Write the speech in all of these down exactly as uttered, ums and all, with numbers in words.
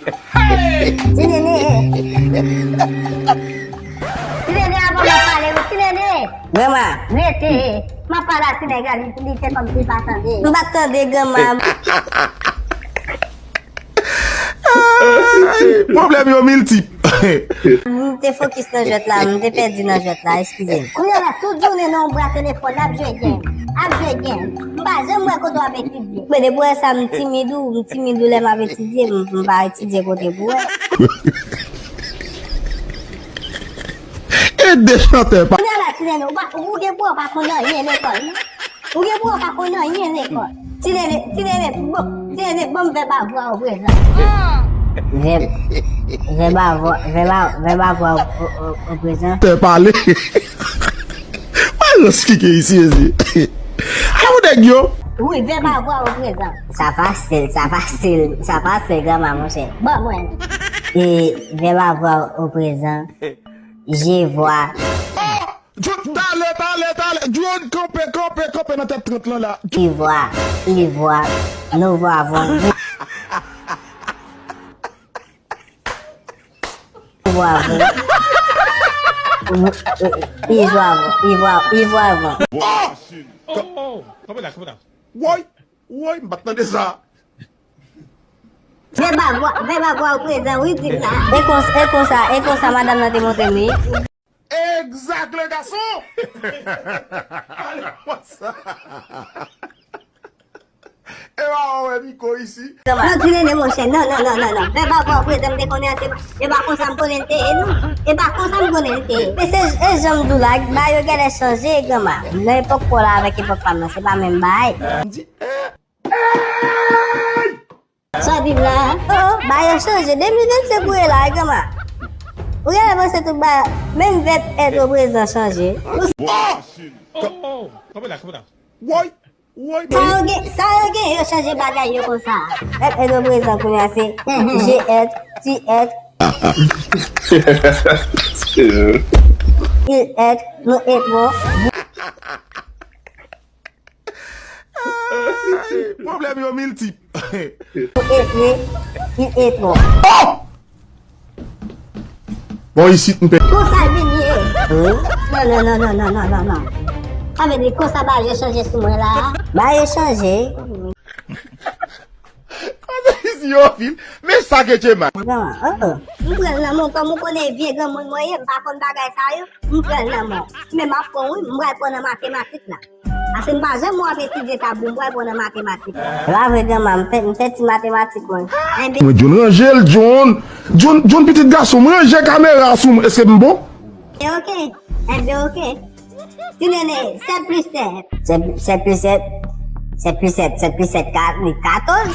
Ti Nene. Ti Nene, avan m ap pale wi, Ti Nene. Granma. Rete. M ap pale a Ti Nene, li, li fè kòmsi li pa tande. M pa tande, granma. Ay, pwoblèm yo miltip. M te fokis nan jwèt la, m te pèdi nan jwèt la, eskize m. Kounye a la, tout jounen nan yon bra telefòn, ap jwe game, ap jwe game. M pa janm wè kote w ap etidye. Men depi w wè sa, m timid ou, m timid ou lè m ap etidye, m, m pa etidye kote pou wè. E de chantè pa. Kounye a la, Ti Nene, ou pa, ou gen pou w pa konn anyen lekòl, non? Ou gen pou w pa konn anyen lekòl. Ti Nene, Ti Nene, bon, Ti Nene, ban m vèb avwa o prezan. Vèb, vèb avwa, vèb a, vèb avwa o, o, o, o prezan. Tè pale. Mwen rans kike isi, isi. Alò, nèg yo. Wi, vèb avwa o prezan. Sa fasil, sa fasil, sa fasil, granma, monchè. Ban mwen. E, vèb avwa o prezan. Je vois. John, talè, talè, talè. John, kanpe, kanpe, kanpe nan tèt trant lan la. Il voit, il voit, nous voyons. Nous voyons. Nous, euh, il voit, il voit, il voit. Oh! Oh, oh, kanpe la, kanpe la. Woy, woy, m pa t tande sa. Vèb avwa, vèb avwa o prezan, wi, di m la. E konsa, e konsa, e konsa, madanm nan te montre m li. Exact, le garçon! Ale konsa. E pa wè Miko isi. Non, Ti Nene, monchè, non, non, non, non, non. Vèb avwa o prezan, m te konnen an, se, e pa konsa m konnen l te ye, non. E pa konsa m konnen l te ye. Men se, e jan m di w la, bagay yo genlè chanje, granma. Nan epòk pa w la avèk epòk pa m nan, se pa menm bagay. M di, eh, Sa w di m la? Oh, bagay yo chanje. De mil vennsenk ou ye la, granma. Ou genlè panse tout bagay, menm vèb èt o prezan chanje. Oh! Oh, oh, kanpe la, kanpe la. Woy, woy, sa yo gen, sa yo gen, yo chanje bagay yo konsa. Èt, èt o prezan kounye a se je èt, tu èt, il èt, nous ètons. Ay, pwoblèm yo miltip. Ou etre, il etre. Oh! Bon, isit, m pe. Konsa l vin ye. Non, non, non. Sa vle di konsa bagay yo chanje sou mwen la. Bagay yo chanje. Konsa isi yo fin. Men sa ke Chema. Non, oh, oh. M pran l nan men w, kòm ou konnen vye granmoun mwen ye, m pa konn bagay sa yo. M pran l nan men w. Men m ap pran w, wi, m pral pran nan matematik la. Paske m pa janm wè w ap etidye tabou, m pral pran nan matematik. Se pa vre, granma, m fè, m fè ti matematik mwen. Enben. Mwen, John, ranje l, John. John, John, pitit gason m, ranje kamera sou mwen. Èske m bon? E oke. Enben, oke. Ti Nene, sèt plis sèt. Sèt, sèt plis sèt. Sèt plis sèt, sèt plis sèt, ka-, katòz.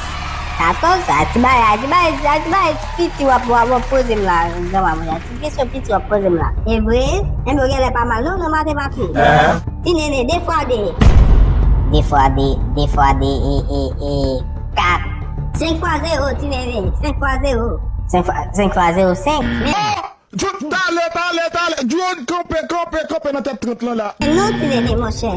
Katòz, a ti bagay, a ti bagay, a ti bagay piti w ap, w ap, w ap poze m la, granma mwen. A ti kesyon piti w ap poze m la. E vre? Enben, ou genlè pa mal, non, nan matematik. Ti Nene, de fwa de. De fwa de, de fwa de, e, e, e, kat. Senk fwa zewo, Ti Nene, senk fwa zewo. Senk fwa, senk fwa zewo, senk. Men John, talè, talè, talè. John, kanpe, kanpe, kanpe nan tèt trant lan la. Non, Ti Nene, monchè.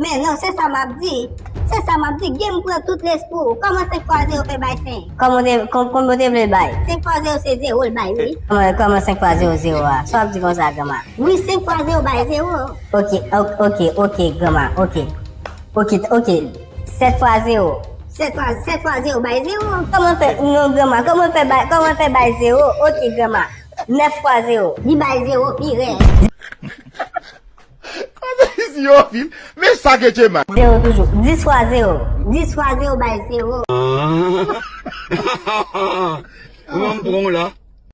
Men non, se sa m ap di. Se sa m ap di. Gen m pran tout lespri w. Kòman senk fwa zewo fè bay senk? Kòman w te, kòm, kòman w te vle l bay? Senk fwa zewo se zewo l bay, wi. Kòman, kòman senk fwa zewo, zewo a? Sa w ap di konsa, granma? Wi, senk fwa zewo bay zewo. Oke, o-, oke, oke, granma, oke. Oke, oke. Sèt fwa zewo. Sèt fwa, sèt fwa zewo bay zewo. Kòman fè, non, granma, kòman fè bay, kòman fè bay zewo? Oke, granma. Nèf fwa zewo. Li bay zewo pi rèd. Konsa isi yo fin. Men sa ke Chema. Zewo toujou. Dis fwa zewo. Dis fwa zewo bay zewo. Kòman m pran w la?